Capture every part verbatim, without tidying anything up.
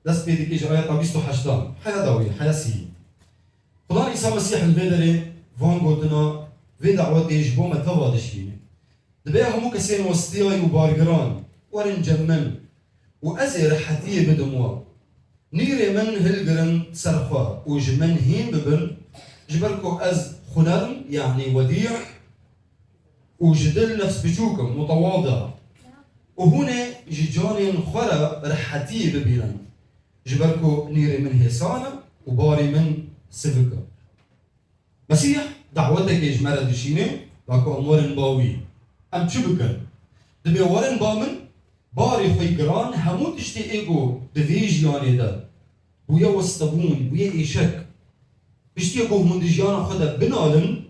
dest pê dike ji ayeta bîst û heştan. Heya dawî, heya sî. Xudan Îsa Mesîh li vê derê van gotina, vê dawetê ji bo me teva dişîne. Dibê hemû kesên westiyayî û bargiran werin cem min û ez ê rehetiyê bidim we. Nîrê min hilgirin ser xwe û ji min hîn bibin, ji ber ku ez xunerm, yanî wedî, û ji dil nefsbiçûk im, mutewada. Û hûn ê ji canên xwe re rehetiyê bibînin, ji ber ku nîrê min hêsan e û barê min sivik e. Mesîh dawetekê ji me re dişîne, da ku em werin ba wî. Em çi bikin? Dibê werin ba min, barê xwe yî giran, hemû tiştê ê ku di vê jiyanê de bûye westebûn, bûye êşek. Tiştê ku hûn di jiyana xwe de binalin,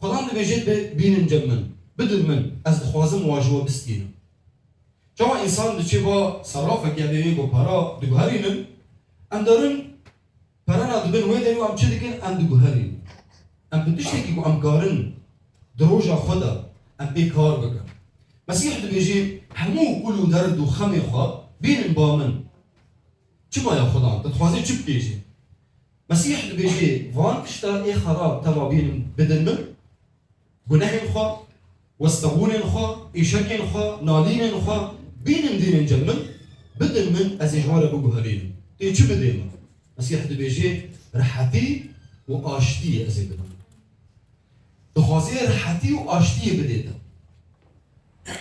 Xudan dibêje, bi-, bînin cem min, bidin min, ez dixwazim wa ji we bistînim. Çawa însan diçe ba serafekê, evê ku para diguherînin, em derin perena dibin wê derî û em çi dikin, em diguherînin. Em bi tiştekî ku em karin di roja xwe de em pê kar bikin. Mesîh dibêje, hemû kul û derd û xemê xwe bînin ba min. Çima ya Xudan? Tu dixwazî çi bikê jê? Mesîh dibêje, van tişta ê xerab teva bînin bidin min, gunehên xwe, westebûnên xwe, îşekên xwe, nalînên xwe, bînin dînin cem min, bidin min, ez ê ji we re biguherînim. Tê çi bidê min? Mesîh dibêje, rehetî û aştiyê ez ê bidim. Dixwazê rehetî û aştiyê bidê te.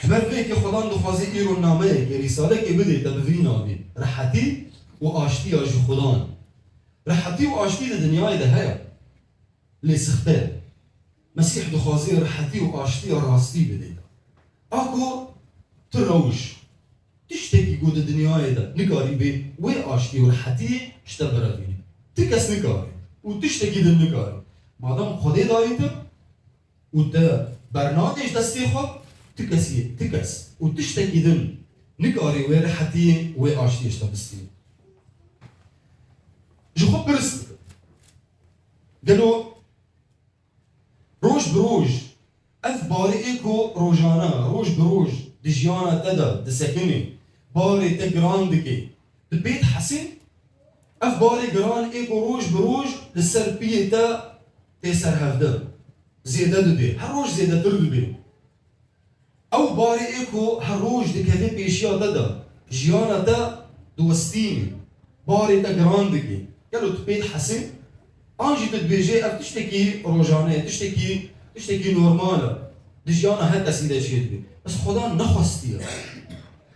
Ji ber vê yekê Xudan dixwazê îro nameyekê, rîsalekê bidê te bi vî navî, rehetî û aştiya ji Xudan. Rehetî û aştî di dinyayê de heye. Lê sixte ye. Mesîh dixwazê rehetî û aştiya rastî bidê te. A ku tu rewş, tiştekî ku di dinyayê de nikarî bê wê aştî û rehetiyê ji te birevînî. Ti kes nikarî û tiştekî din nikarî. Madem Xwedê dayî te û te bernadê ji destê xwe, ti kesî, ti kes û tiştekî din nikarî wê rehetiyê, wê aştiyê ji te bistînî. Ji xwe pirs bike. Gelo roj bi roj, ev barê ê ku rojane, roj bi roj di jiyana te de disekinê, barê te giran dike, tu pê dihesê? Ev barê giran ê ku roj bi roj li ser piyê te tê serhevdin, zêde dibe, her roj zêdetir dibe. Ew barê ê ku her roj dikeve pêşiya te de, jiyana te diwestîne, barê te giran dike. Gelo tu pê dihesê? An jî tu dibêjê, ev tiştekî rojane ye, tiştekî, tiştekî normal e. Di jiyana her kesî de çêdibe. Bes Xweda nexwestiye.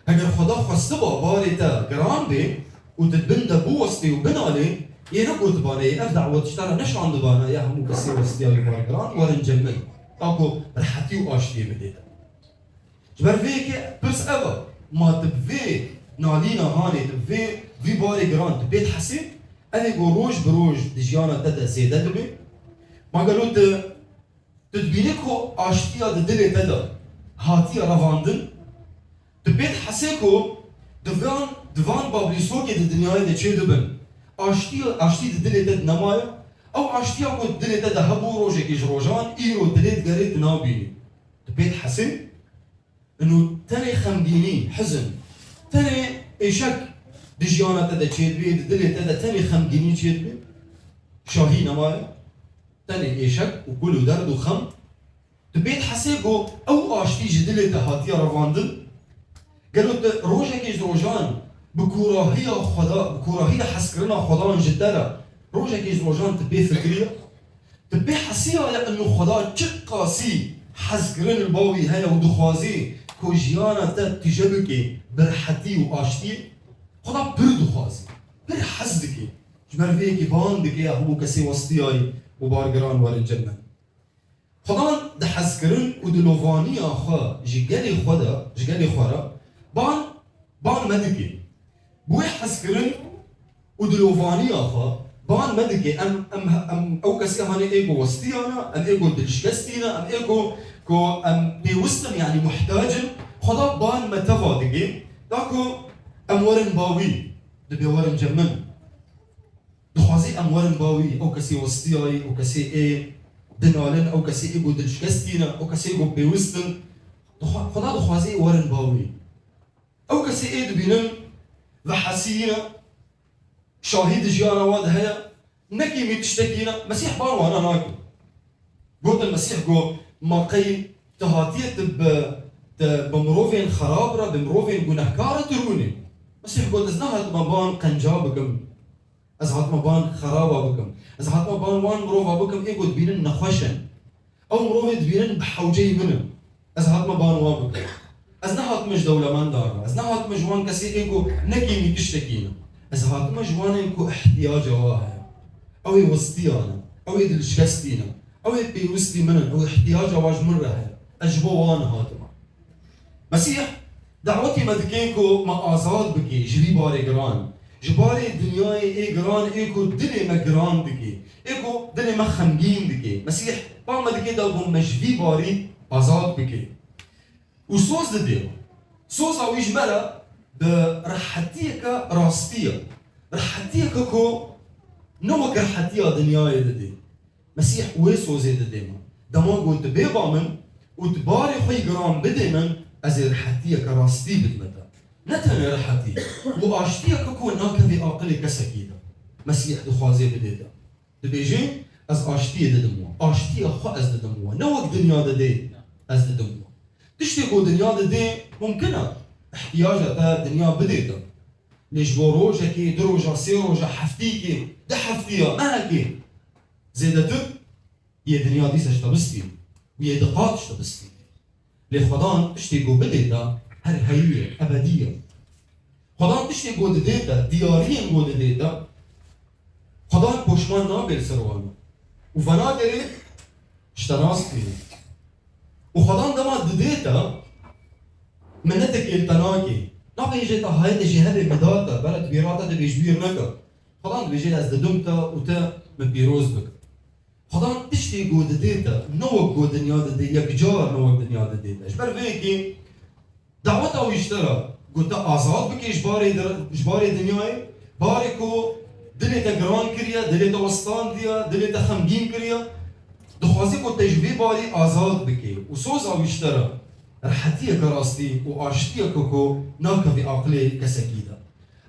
Heger Xweda xwestiba barê te giran bê û tu di bin de biwestê û binalê, yê negotibane, yê ev dawet ji te re neşandibane, ya hemû kesê westiyayî û bargiran werin cem min, ta ku rehetî û aştiyê bidê te. Ji ber vê yekê pirs ev e, ma tu bi vê nalîna hanê, tu bi vê, vî barê giran tu pê dihesê, ev ê ku roj bi roj di jiyana te de zêde dibe? Ma gelo tu, tu dibînî ku aştiya di dilê te de hatiye revandin? Tu pê dihesê ku di van, di van bablîsokê di dinyayê de çêdibin, aştiya, aştî di dilê te de nemaye? Ew aştiya ku di dilê te de hebû rojekê ji rojan, îro dilê digerê tu nabînî. Tu pê dihesê? Ino tenê xemgînî, hizin, tenê êşek di jiyana te de çêdibê, di dilê te de tenê xemgînî çêdibê, şahî nemaye, tenê êşek û kul û derd û xem. Tu pê dihesê ku ew aştî ji dilê te hatiye revandin? Gelo tu rojekê ji rojan bi kûrahiya Xweda, bi kûrahiya hezkirina Xwedan ji te re rojekê ji rojan tu pê fikiriye? Tu pê hesiyaye ino Xweda çiqasî hezkirin li ba wî heye û dixwazî ku jiyana te tije bike bi rehetî û aştiyê? Xweda pir dixwazî, pir hez dike. Ji ber vê yekê ban dike ya hemû kesê westiyayî û bargiran werin cem min. Xudan di hezkirin û dilovaniya xwe ji gelê xwe de, ji gelê xwe re ban, ban me dike. Bi wê hezkirin û dilovaniya xwe ban me dike. Em, em, em ew kesê hanê ê ku westiyane, em ê ku dilşikestîne, em ê ku, ku em pêwist in, yanî muhtac in. Xweda ban me teva dike, da ku em werin ba wî, dibê werin cem min. Dixwazî em werin ba wî, ew kesê westiyayî, ew kesê ê dinalin, ew kesê ê ku dilşikestîne, ew kesê ku pêwist in. Dixwa-, Xweda dixwazî werin ba wî. Ew kesê ê dibînin, vehesiyî ne, şahî di jiyana wa de heye, ne kêmî tiştekî ne, Mesîh ban wana nake. Gotin Mesîh got, ma qey tu hatiye tu bi, tu bi mirovên xerab re, bi mirovên gunehkar re tu rûnî? Mesîh got, ez nehatime ban qenca bikim. Ez hatime ban xeraba bikim. Ez hatime ban wan mirova bikim, ê ku dibînin nexweş in. Ew mirovê dibînin bi hewceyî min in. Ez hatime ban wan bikim. Ez nehatime ji dewlemendan re. Ez nehatime ji wan kesê ê ku ne kêmî tiştekî ne. Ez hatime ji wan ên ku ihtiyaca wa heye. Ew ê westiya ne. Ew ê dilşikestî ne. Ew ê pêwistî min in. Ew ihtiyaca wa ji min re heye. Ez ji bo wan hatime. Mesîh dawetê me dike ku me azad bike ji vî barê giran, ji barê dinyayê ê giran ê ku dilê me giran dike, ê ku dilê me xemgîn dike. Mesîh ba me dike da ku me ji vî barî azad bike. Û soz dide. Soza wî ji me re bi rehetiyeke rastî ye. Rehetiyeke ku ne wek rehetiya dinyayê dide. Mesîh wê sozê dide me. Dema ku tu bê ba min û tu barê xwe yî giran bidê min, ez ê rehetiyeke rastî bidime te. Ne tenê rehetî û aştiyeke ku nakeve aqilê kesekî de. Mesîh dixwaze bidê te. Dibêje, ez aştiyê didim we. Aştiya xwe ez didim we. Ne wek dinya didê, ez didim we. Tiştê ku dinya didê, mumkin e ihtiyaca te dinya bidê te. Lê ji bo rojekê, du roja, sê roja, heftîkê, deh heftiya, mehekê zêdetir yê dinya dîsa ji te bistî û yê di qat ji te bistî. Lê Xwedan tiştê ku bidê te her heyî ye, ebedî ye. Xwedan tiştê ku didê te, diyariyên ku didê te, Xwedan poşman nabe li ser wan û venagerê ji te nas dibîne. Û Xwedan dema didê te, minetekê li te nake. Nabêje te hayê te jê hebê bida te, bere tu bîra te dibê ji bîr neke. Xwedan dibêje ez didim te û te min pîroz bike. Xwedan tiştê ku didê te, ne wek ku dinya didê, yekcar ne wek dinya didê te. Ji ber vê yekê daweta wî ji te re, ku te azad bike ji barê dir-, ji barê dinyayê, barê ku dilê te giran kiriye, dilê te westandiye, dilê te xemgîn kiriye, dixwaze ku te ji vê barî azad bike. Û soza wî ji te re rehetiyeke rastî û aştiyeke ku nakeve aqilê kesekî de.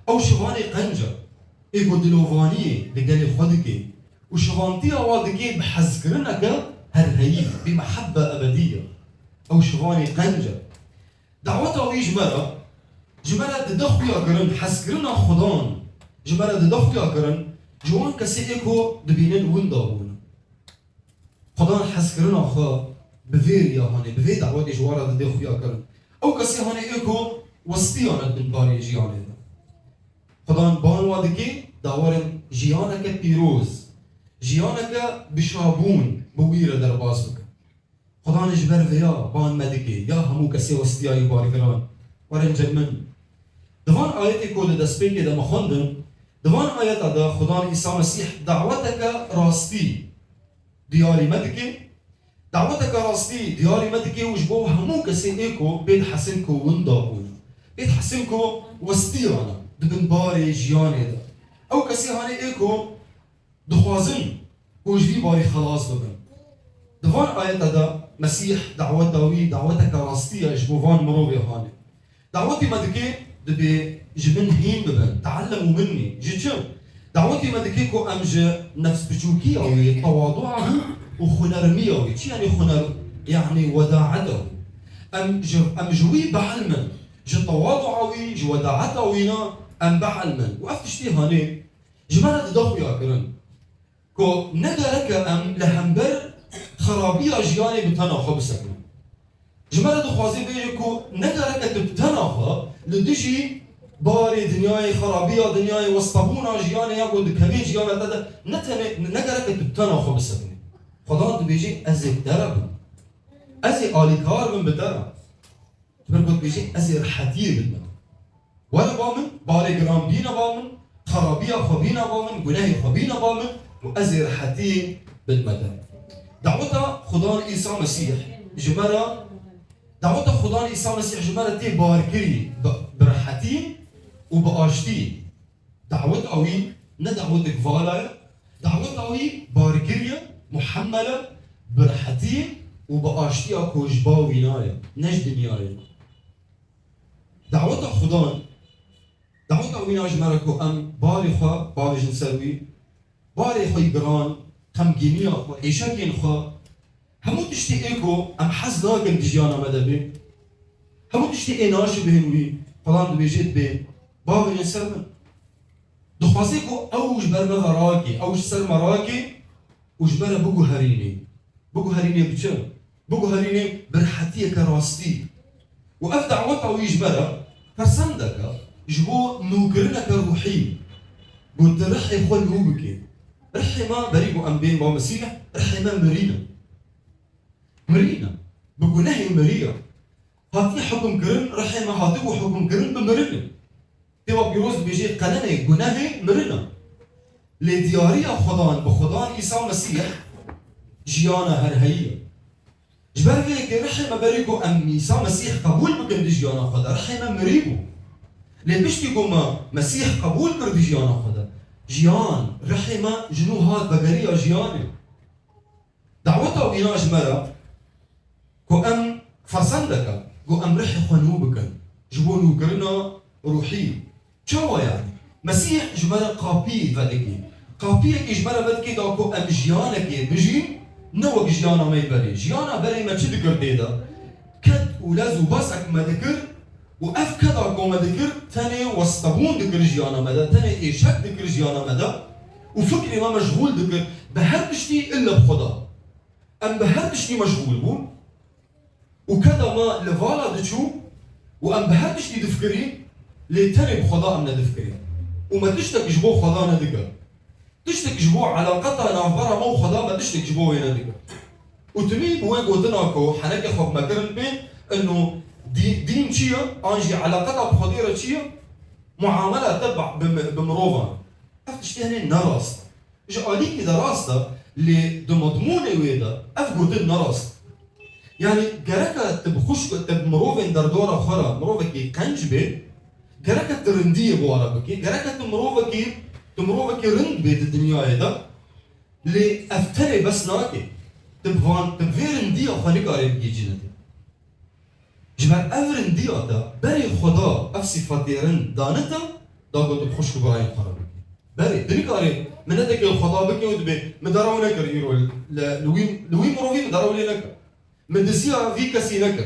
Ew şivanê qenc e, ê ku dilovaniyê li gelê xwe dike û şivantiya wa dike bi hezkirineke herheyî, bi mehebbe ebedî ye. Ew şivanê qenc e. Daweta wî ji me re, ji me re dide xuyakirin, hezkirina Xudan ji me re dide xuyakirin, ji wan kesê ê ku dibînin winda bûne. Xudan hezkirina xwe bi vê riya hanê, bi vê dawetê ji wan re dide xuyakirin. Ew kesê hanê ê ku westiya ne di bin barê jiyanê de. Xudan ban wa dike, da werin jiyaneke pîroz, jiyaneke bi şabûn bi wî re derbas bikin. Xudan ji ber vêya ban me dike, ya hemû kesê westiyayî bargiran, werin cem min. Di van ayetê ku di destpêkê de me xwendin, di van ayeta de Xudan Îsa Mesîh daweteke rastî diyarî me dike, daweteke rastî diyarî me dike û ji bo hemû kesê ê ku pê dihesin ku winda bûne, pê dihesin ku westiyane di bin barê jiyanê de. Ew kesê hanê ê ku dixwazin ku ji vî barî xelas bibin. Di van ayeta de Mesîh daweta wî daweteke rastî ye ji bo van mirovê hanê. Dawetê me dike, dibê ji min hîn bibin, teellemû minnî. Ji çi? Dawetê me dike ku em ji nefsbiçûkiya wî, tewadua wî û xunermiya wî. Çi yanî xuner? Yanî wedaeta wî. Em ji, em ji wî bielmin, ji tewadua wî, ji wedaeta wî ne, em bielmin. Û ev tiştê hanê ji me re dide xuyakirin ku ne gerek e em li hember xerabiya jiyanê bi tena xwe bisekinin. Ji me re dixwaze bêje ku ne gerek e tu bi tena xwe li dijî barê dinyayê, xerabiya dinyayê, westebûna jiyanê ya ku dikevê jiyana te de, ne tenê, ne gerek e tu bi tena xwe bisekinî. Xudan dibêje, ez ê bi te re bim. Ez ê alîkar bim bi te re. Ji ber ku dibêje, ez ê rehetiyê bidime te. Were ba min, barê giran bîne ba min, xerabiya xwe bîne ba min, gunehê xwe bîne ba min û ez ê rehetiyê bidime te. Daweta Xudan Îsa Mesîh ji me re, daweta Xudan Îsa Mesîh ji me re tê barkirî bi, bi rehetiyê û bi aştiyê. Daweta wî ne dawetek vala ye, daweta wî barkirî ye, muhemmel e, bi rehetiyê û bi aştiya ku ji ba wî nayê, ne ji dinyayê. Daweta Xudan, Daweta wîna ji me re ku em barê xwe bavêjin ser wî, barê xwe yî giran, xemgîniya xwe, êşekên xwe, hemû tiştê ê ku em hez nakin di jiyana me de bê, hemû tiştê ê naşibihên wî, Xudan dibêje dibê, bavêjin ser min. Dixwaze ku ew ji ber me ve rake, ew ji ser me rake û ji me re biguherînê. Biguherînê bi çi? Biguherînê bi rehetiyeke rastî. Û ev daweta wî ji me re fersendeke ji bo nûkirineke ruhî. Ku tu rihê xwe nû bikê. Rihê me berî ku em bên ba Mesîh, rihê me mirî ne. Mirî ne. Bi gunehê miriye. Hatiye hukimkirin, rihê me hatibû hukimkirin bi mirinê. Kitêba Pîroz dibêje, qelemê gunehê mirin e. Lê diyariya Xudan bi Xudan Îsa Mesîh jiyana herheyî ye. Ji ber vê yekê rihê me berî ku em Îsa Mesîh qebûl bikin di jiyana xwe de, rihê me mirî bû. Lê piştî ku me Mesîh qebûl kir di jiyana xwe de, jiyan, rihê me ji nû hat vegeriya jiyanê. Daweta wîna ji me re ku em fersendeke, ku em rihê xwe nû bikin ji bo nûkirina ruhî. Çawa yani? Mesîh ji me re qapî vedikê. Qapiyekî ji me re vedikê da ku em jiyanekê bijîn, ne wek jiyana me yê berê. Jiyana berê me çi dikir tê de? Ked û lez û basek me dikir, û ev keda ku me dikir, tenê westebûn dikir jiyana me de, tenê êşek dikir jiyana me de û fikrê me meşxûl dikir bi her tiştî illa bi Xweda. Em bi her tiştî meşxûl bûn û keda me li vala diçû û em bi her tiştî difikirîn, lê tenê bi Xweda em nedifikirîn. Û me tiştek ji bo Xweda nedikir. Tiştek ji bo eleqeta navbera me û Xweda me tiştek ji bo wê nedikir. Û timî bi wê gotina ku henekê xwe bi me kirin pê, ino dî-, dîn çi ye, an jî eleqeta bi Xwedê re çi ye, muamela te bi, bi, bi mirovan. Ev tiştê henê ne rast e. Ji alîkî de rast e, lê di madmûnê wê de ev gotin ne rast e. Yanî gereke tu bi xwişk, tu bi mirovên derdora xwe re, mirovekî qenc bê, gereke tu rindiyê bi wan re bikî, gereke tu mirovekî, tu mirovekî rind bê di dinyayê de, lê ev tenê bes nake. Tu bi van, tu bi vê rindiya xwe nikarê bigihî cinetê. Ji ber ev rindiya te berê Xweda ev sîfetê rind danite, da ku tu bi xwişk û birayên xwe re bikî. Berê, tu nikarê minetekê li Xweda bikî û dibê, min derew nekir îro, li, li wî, li wî mirovî min derew lê nekir. Min diziya vî kesî nekir.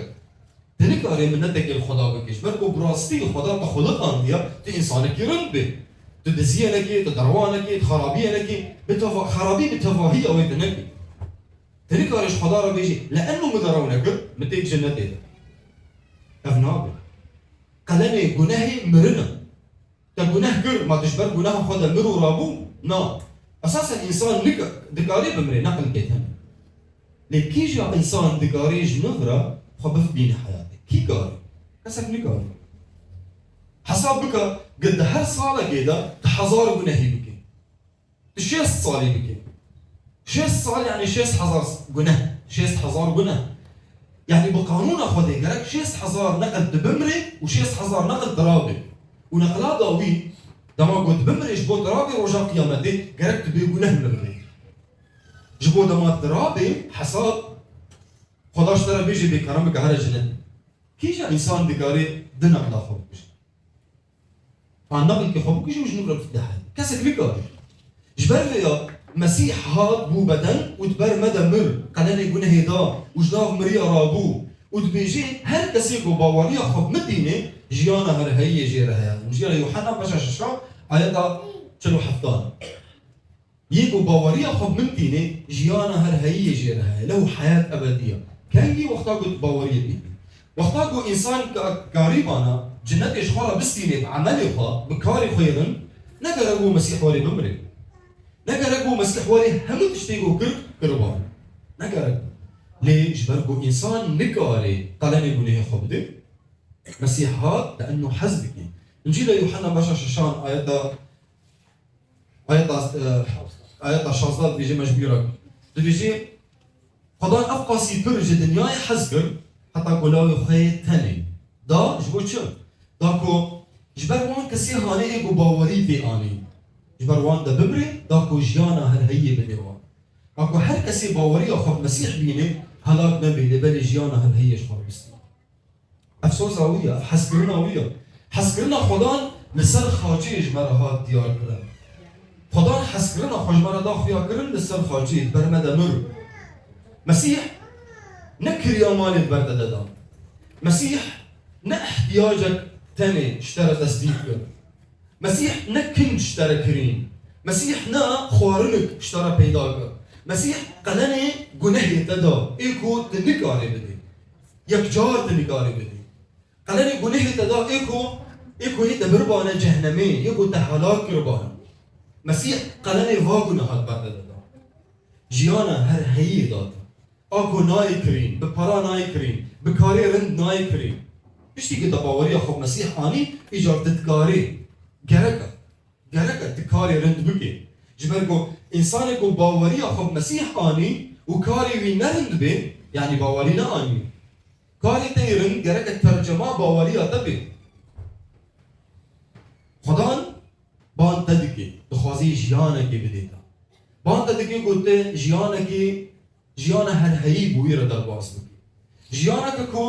Tu nikarê minetekê li Xweda bikî. Ji ber ku bi rastî Xweda te xuliqandiye, tu însanekî rind bê. Tu diziyê nekê, tu derewa nekê, tu xerabiyê nekê. Bi teva-, xerabî bi tevahiya wê tu nekê. Tu nikarî ji Xweda re bêjî, "Li eno min derew nekir, min têk cinetê de." Ev nabe. Qelemê gunehê mirin e. Te guneh kir, ma tu ji ber guneha xwe de mir û rabû? Na. Esasen însan nik-, dikarê bimrê, neqil tê tenê. Lê kîja însan dikarê ji nû re xwe bifibîne heyatê? Kî karê? Kesek nikarê. Hesab bike, gi di her salekê de tu hezar gunehî bikî. Tu şêst salî bikî. Şêst sal yani şêst hezar guneh. Şêst hezar guneh. Yani bi qanûna Xwedê gerek şêst hezar neqil tu bimrê û şêst hezar neqil tu rabê. Û neqila dawî, dema got bimrê ji bo tu rabê roja qiyametê, gerek tu bê guneh miribê. Ji bo dema tu rabê hesab, Xweda ji te re bêje bê kerem bike here jinetê. Kîja însan dikarê di neqila xwe bikuje? An neqilkê xwe bikuje û ji nû re bifide heyatê. Kesek nikare. Ji ber vê ya Mesîh hat bû beden û di ber me de mir, qelenê gunehê da û ji nav miriya rabû û dibêje, her kesê ku baweriya xwe bi min tîne, jiyana herheyiyê jê re heye. Înjîla Yûhenna beşa şeşan ayeta çil û heftan. Yê ku baweriya xwe bi min tîne, jiyana herheyiyê jê re heye, lehu heyat ebediya. Kengî? Wexta ku tu baweriyê pê bî. Wexta ku însan ka-, karîbana cinetê ji xwe re bistîne bi emelê xwe, bi karê xwe yê rind, ne gerek bû Mesîh werê bimrê. Ne gerek bû Mesîh werê hemû tiştê ku kir, kiriba. Ne gerek bû. Lê ji ber ku însan nikare qelenê gunehê xwe bide, Mesîh hat, te eno hez dike. Încîla Yûhenna beşa şeşan ayeta Ayeta, e, ayeta şazdeh dibêje, me ji bîra kir. Dibêje, Xudan ev qasî pir ji dinyayê hez kir, heta ku lawê xwe yê tenê da, ji bo çi? Da ku ji ber wan kesê hanê ê ku bawerî pê anî, ji ber wan de bimrê, da ku jiyana herheyiyê bidê wan. Da ku her kesê baweriya xwe bi Mesîh bîne, helak nebe, lê belê jiyana herheyiyê ji xwe re bistîne. Ev soza wî ye, ev hezkirina wî ye. Hezkirina Xudan Li ser xacê ji me re hat diyar kirin. Xwedan hezkirina xwe ji me re da xuya kirin li ser xacê, di ber me de mir. Mesîh ne kiriya malê di ber te de da. Mesîh ne ihtiyacek tenê ji te re tesdîq kir. Mesîh ne kinc ji te re kirîn. Mesîh ne xwarinik ji te re peyda kir. Mesîh qelenê gunehê te da, ê ku tu nikarî bidî. Yekcar tu nikarî bidî. Qelenê gunehê te da, ê ku, ê ku yê te biribane cehnemê, yê ku te helak kiribane. Mesîh qelenê va guneha di ber te de da. Jiyana her heyî da te. A ku nayê kirîn, bi para nayê kirîn, bi karê rind nayê kirîn. Piştî ku te baweriya xwe bi Mesîh anî, îcar tu dikarî. Gerek e. Gerek e tu karê rind bikî. Ji ber ku însanê ku baweriya xwe bi Mesîh anî û karê wî ne rind bê, yanî bawerî neanî. Karê te yê rind gerek e tercema baweriya te bê. Xwedan ban te dike, dixwazî jiyanekê bidê te. Ban te dike ku te jiyanekê, jiyana herheyî bi wî re derbas bikî. Jiyaneke ku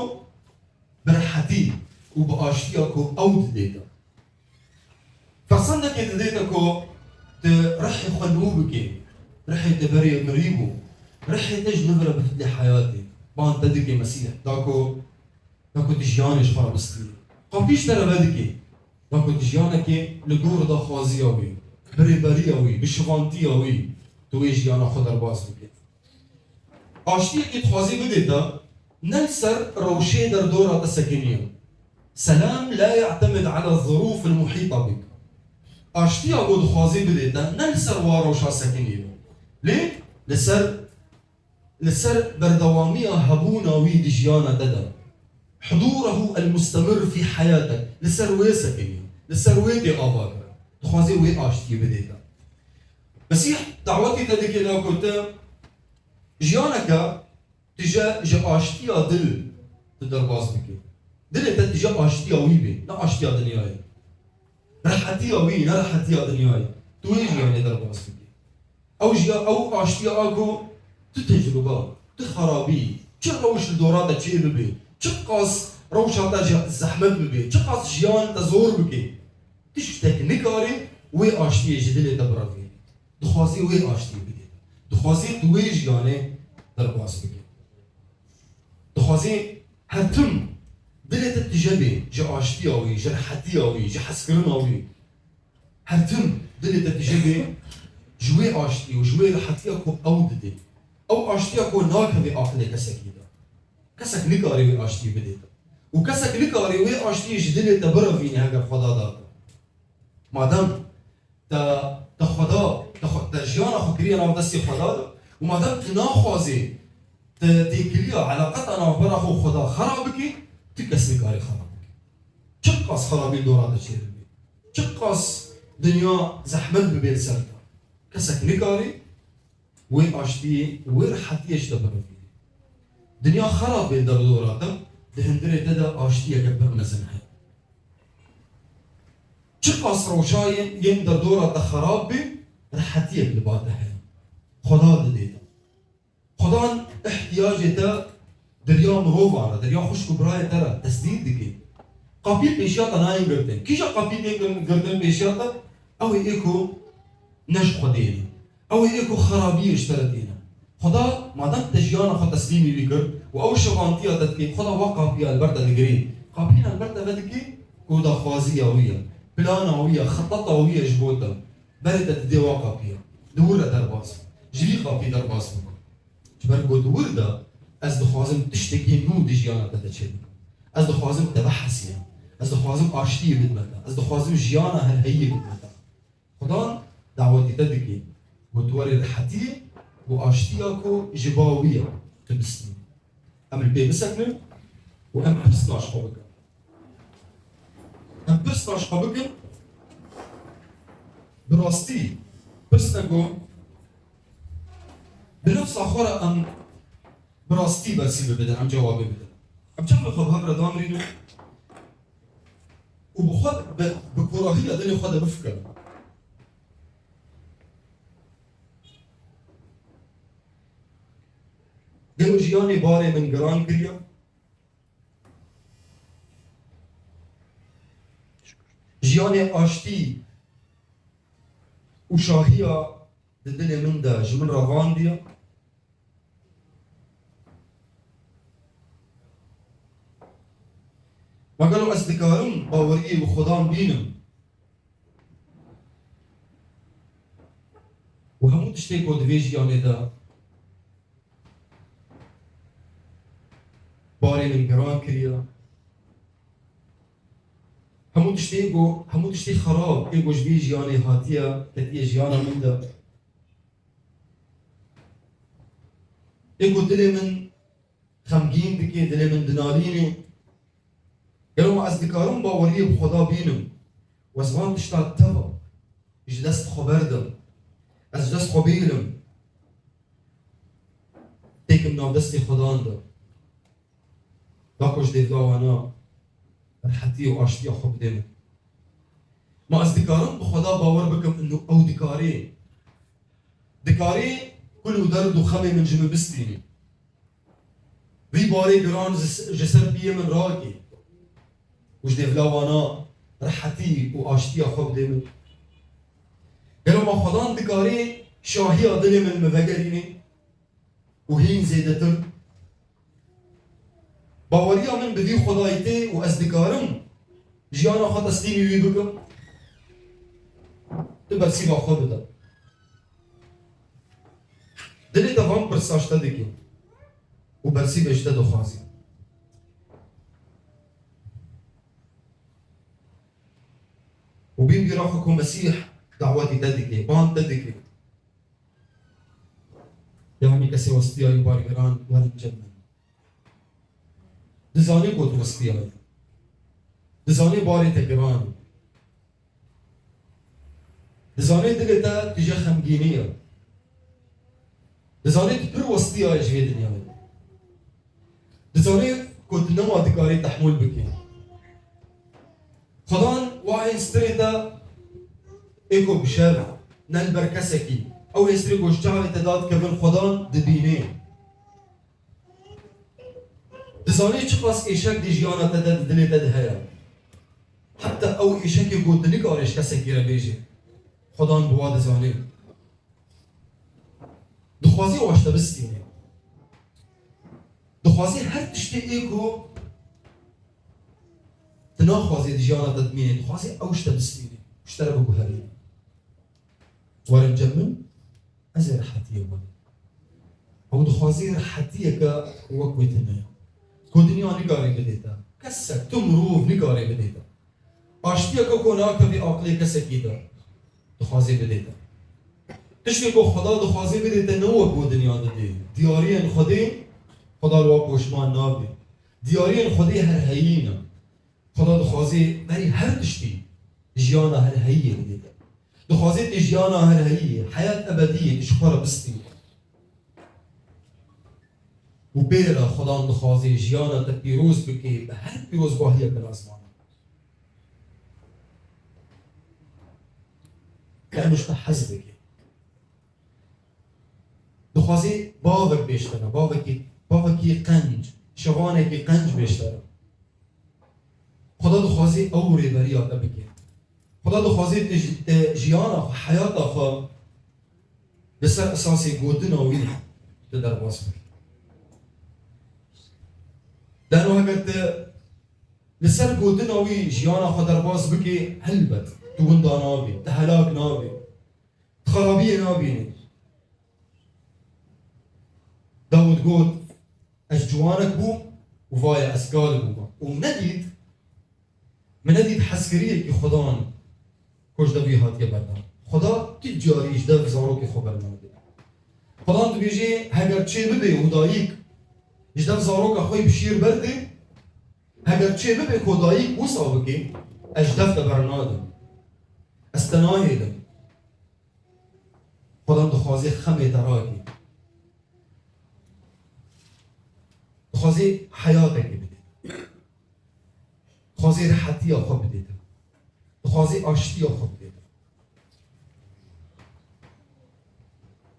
bi rehetî û bi aştiya ku ew didê te. Fersendekê didê te ku tu rihê xwe nû bikê, rihê te berê mirî bû, rihê te ji nû re bifidê heyatê. Ban te dike Mesîh, da ku, da ku tu jiyanê ji xwe re bistînî. Qapî ji te re vedike, da ku tu jiyanekê li gor daxwaziya wî, bi rêberiya wî, bi şivantiya wî, tu wê jiyana xwe derbas bikî. Aştiyekî dixwazî bidê te, ne li ser rewşê derdora te sekiniye. Selam la ya'temid ala zuruf el muhita bik. Aştiya ku dixwazî bidê te, ne li ser wa rewşa sekiniye. Lê li ser, li ser berdewamiya hebûna wî di jiyana te de. Hudûrehu el mustemir fî heyatek. Li ser wê sekiniye. Li ser wê tê ava kirin. Dixwazê wê aştiyê bidê te. Mesîh dawetê te dike da ku te jiyaneke tije ji aştiya dil tu derbas bike. Dilê te tije aştiya wî bê, ne aştiya dinyayê. Rehetiya wî, ne rehetiya dinyayê. Tu wê jiyanê derbas bike. Ew jiya, ew aştiya a ku tu tecrûba, tu xerabî, çi rewş li dora te çê bibe, çi qas rewşa te je-, zehmet bibe, çi qas jiyan te zor bike, tiştek nikarî wê aştiyê ji dilê te birevînî. Dixwazî wê aştiyê bidê. Dixwazî tu wê jiyanê derbas bike. Dixwazî her tim dilê te tije bê ji aştiya wî, ji rehetiya wî, ji hezkirina wî. Her tim dilê te tije bê ji wê aştiyê û ji wê rehetiya ku ew didê. Ew aştiya ku nakeve aqilê kesekî de. Kesek nikarê wê aştiyê bidê te. Û kesek nikarê wê aştiyê ji dilê te birevînê heger Xweda da te. Madem te, te Xweda, te xwe, te jiyana xwe kiriye nav destê Xweda de û madem tu naxwazê te têkiliya, eleqeta navbera xwe û Xweda xera bikî, tu kes nikarî xera bikî. Çiqas xerabî li dora te çêbibê, çiqas dinya zehmet bibê li ser te, kesek nikarî wê aştiyê, wê rehetiyê ji te birevînê. Dinya xerab bê li derdora te, di hundirê te de aştiyeke pir mezin heye. Çiqas rewşa yên, yên derdora te xerab bê, rehetiyek li ba te heye. Xweda didê te. Xwedan ihtiyacê te di riya mirovan re, di riya xwişk û birayê te re tesdîq dike. Qapiyê pêşiya te nayên girtin. Kîja qapiyê tên gir-, girtin pêşiya te? Ew ê ê ku ne ji Xwedê ne. Ew ê ê ku xerabiyê ji te re têne. Xweda madem te jiyana xwe teslîmî wî kir û ew şivantiya te dike, Xweda wa qapiya li ber te digirî. Qapiyên li ber te vedikî ku daxwaziya wî ye, plana wî ye, xiteta wî ye ji bo te. Berê te didê wa qapiya. Di wir re derbas bû. Ji vî qapî derbas bû. Ji ber ku di wir de ez dixwazim tiştekî nû di jiyana te de çêbikim. Ez dixwazim te bihesiyim. Ez dixwazim aştiyê bidime te. Ez dixwazim jiyana herheyiyê bidime te. Xudan dawetî te dike ku tu werê rehetiyê û aştiya ku ji ba wî ye tu bistînî. Em li pê bisekinin û em pirsna ji xwe bikin. Em pirsna ji xwe bikin, bi rastî pirsne ku bi nefsa xwe re em bi rastî bersîvê bidin, em cewabê bidin. Em çend bi xwe bi hev re damirînin û bi xwe bi, bi korahiya dilê xwe de bifikirin. Gelo jiyanê barê min giran kiriye? Yanê aştî û şahiya di dilê min de ji min re vandiye. Ma gelo ez dikarim baweriyê bi Xudan bînim û hemû tiştê ku di vê jiyanê de barê min giran kiriye. Hemû tiştê ê ku, hemû tiştê xerab ê ku ji vê jiyanê hatiye, ketiye jiyana min de. Ê ku dilê min xemgîn dike, dilê min dinalîne. Gelo ma ez dikarim baweriyê bi Xweda bînim û ez van tişta teva ji dest xwe berdim, ez ji dest xwe bihêlim, têkim nav destê Xwedan de. Da ku ji dêvla wana rehetî û aştiya xwe bidê min. Ma ez dikarim bi Xweda bawer bikim û ew dikarê, dikarê kul û derd û xemê min ji min bistînî. Vî barê giran ji, ji ser piyê min rakê û ji dêvla wana rehetî û aştiya xwe bidê min. Gelo ma Xwedan dikarê şahiya dilê min min vegerînê û hîn zêdetir baweriya min bi vî Xwedayî tê û ez dikarim jiyana xwe teslîmî wî bikim? Tu bersîva xwe bide. Dilê te van pirsa ji te dike û bersîvê ji te dixwazî. Û bîn bîra xwe ku Mesîh dawetî te dike, ban te dike. Ya hemî kesê westiyayî û bargiran werin cem min. Dizanê ku tu westiyayî. Dizanê barê te giran e. Dizanê dilê te tije xemgînî ye. Dizanê tu pir westiyayî ji vê dinyayê. Dizanê ku tu nema dikarî tehmûl bikî. Xudan wa hêstirê te ê ku bi şer ne li ber kesekî, ew hêstirê ku ji çavê te dadikevin Xudan dibînê. Dizanê çiqas êşek di jiyana te de, di dilê te de heye. Heta ew êşekê ku tu nikarê ji kesekî re bêjî, Xudan bi wa dizanê. Dixwazî wa ji te bistînê. Dixwazî her tiştê ê ku tu naxwazî di jiyana te dimînê, dixwazî ew ji te bistînê, ji te re biguherînê. Werin cem min, ez ê rehetiyê we. Ew dixwazî rehetiyeke wek wê tune ye. Ku dinya nikarê bidê te. Kesek, tu mirov nikarê bidê te. Aştiyeke ku nakevî aqilê kesekî de, dixwazê bidê te. Tiştê ku Xweda dixwazê bidê te ne wek ku dinya didê. Diyariyên Xwedê, Xweda li wa poşman nabe. Diyariyên Xwedê herheyî ne. Xweda dixwazê berî her tiştî jiyana herheyiyê bidê te. Dixwazê tu jiyana herheyiyê, heyat ebediyê tu ji xwe re bistînî. Û pê re Xudan dixwazê jiyana te pîroz bike bi her pîrozbahiyeke li ezmanan. Qenc te hez bike. Dixwazê bavek bêj te re, bavekî, bavekî qenc, şevanekî qenc bêj te re. Xuda dixwazê ew rêberiya te bike. Xuda dixwazê te ji, te jiyana xwe, heyata xwe li ser esasê gotina wî tu derbas bike. Dano heger tu li ser gotina wî jiyana xwe derbas bike, helbet tu winda nabî, tu helak nabî, tu xerabiyê nabînî. Dawid got, Ez ciwanek bûm û vaye ez kal bûme. Û min nedît, min nedît hezkiriyekî Xudan ku ji dev wî hatiye berdan. Xuda tu carî ji dev zarokê xwe bernade. Xudan dibêje, heger çê bibe û dayik ji dev zaroka xwe yî bi şîr berdê, heger çê bibe ku dayik wisa bike, ez ji dev te bernadim. Ez te nahêlim. Xudan dixwazê xemê te rakê. Dixwazê heyatekê bidê te. Dixwazê rehetiya xwe bidê te. Dixwazê aştiya xwe bidê te.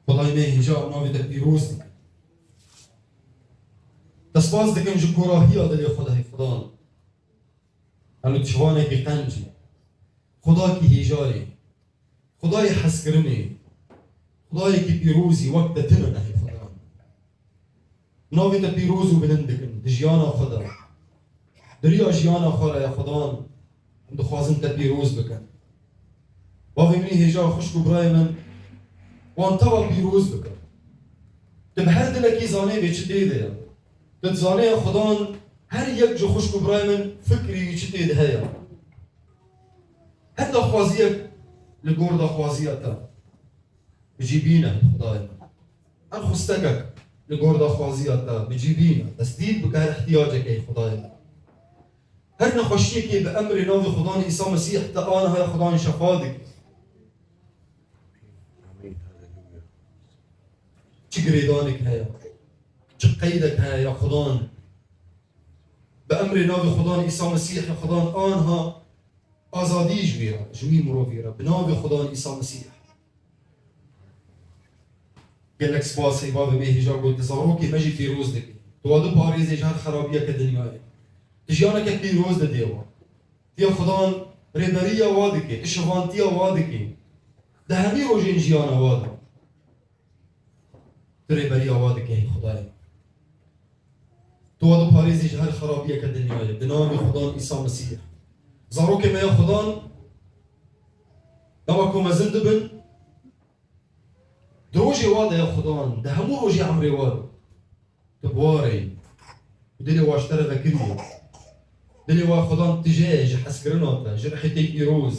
Xwedayê me hêja û navê te pîroz dikin. Te spas dikin ji korahiya dilê xwe de, hey Xudan. Em li çivanekî qenc in. Xwedakî hêjayê, Xwedayê hezkirinê, Xwedayekî pîrozî wek te tune ne, hey Xweda. Navê te pîroz û bilind dikin di jiyana xwe de. Di riya jiyana xwe re ya Xwedan, em dixwazin te pîroz bikin. Bavê min ê hêja, xwişk û birayê min, wan te wa pîroz bikin. Tu bi her dilekî zanê vê çi tê de ye. Tu dizanê ya Xwedan her yek ji xwişk û birayê min fikrî wî çi tê de heye. Her daxwaziyek li gor daxwaziya te bi cî bîne, Xwedayê min. Her xwestekek li gor daxwaziya te bi cî bîne. Tesdîd bike her ihtiyacekê, Xwedayê min. Her nexweşiyekê bi emrê navê Xwedan Îsa Mesîh te aniha ya Xwedan şefa dike. Çi girêdanek heye, çi qeydek heye ya Xwedan. Bi emrê navê Xwedan Îsa Mesîh ya Xwedan aniha azadî ji wî re, ji wî mirovî re. Bi navê Xwedan Îsa Mesîh. Gelek spas ey bavê me hêja got, tu zarokê me jî pîroz dikî. Tu wa diparêzê ji her xerabiyeke dinyayê. Tu jiyaneke pîroz didê wa. Tu ya Xudan rêberiya wa dikê, tu şivantiya wa dikê. Di hemî rojên jiyana wa de. Tu rêberiya wa dikê, hey Xudayê. Tu wa diparêzî ji her xerabiyeke dinyayê. Bi navê Xudan Îsa Mesîh. Zarokê me ya Xudan, dema ku mezin dibin, di rojê wa de ya Xudan, di hemû rojê emrê wa de, tu bi wa re yî. Û dilê wa ji te re vekirî ye. Dilê wa Xudan tije ye ji hezkirina te, ji rihê te pîroz.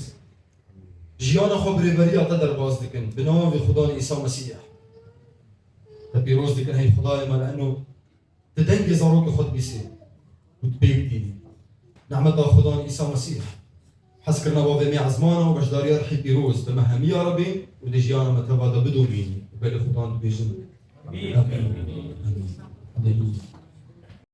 Jiyana xwe bi rêberiya te derbas dikin. Bi navê Xudan Îsa Mesîh. Te pîroz dikin, hey Xudayê me, li eno tu dengê zarokê xwe dibîsî û tu pêk tînî. Nehmeta Xudan Îsa Mesîh, hezkirina bavê me ezmana û beşdariya rihê pîroz bi me hemiya re bê û di jiyana me teva de bidomînî û belê Xudan dibêjin. Amîn. Amîn. Amîn. Haleluya.